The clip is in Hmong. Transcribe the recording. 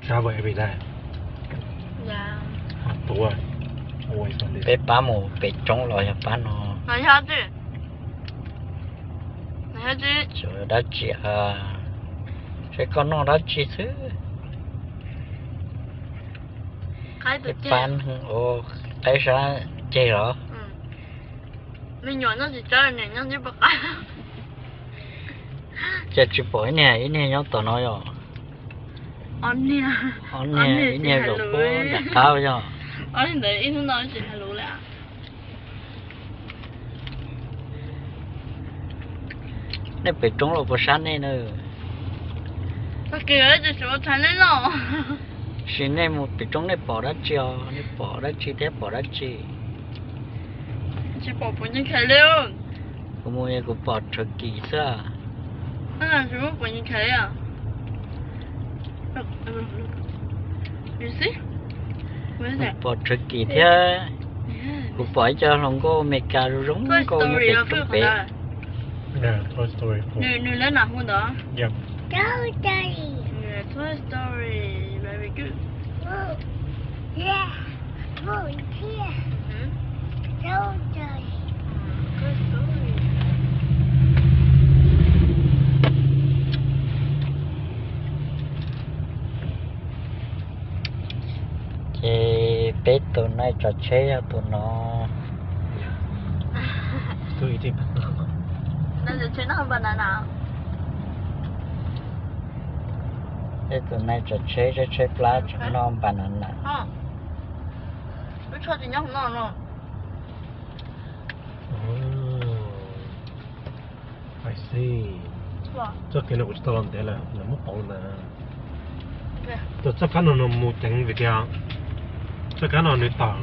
Travel every day. Peb pab mus pem roob los yog pab no? Dab tsi? Seb koj noj dab tsi xwb. Peb pab ua qaib sab ceg los? Cas tsis pom ib niag, ib niag nyob tom no yom? Ob niag, ib niag zaum puag nram qab yog. Nej pem roob los puas sab nej na? Sim nej mus pem roob nej pom dab tsi os? Nej pom dab tsi thiab pom dab tsi? Kuv mus kuv pom turkey xwb. Kuv pom turkey thiab kuv pom ib co hluas nkauj Amelikas zoo zoo nkauj nyob pem roob pem. Ces peb tus neeg tsav tsheb yog tus no. Peb tus neeg tsav tsheb, tsheb plab tseem noj npas nas nas. Txoj kev no kuv tsis tau los ntev lawm, lawv muab pauv na. Tus txoj kab no no mus ceev vim tias txoj kab no nws tawm.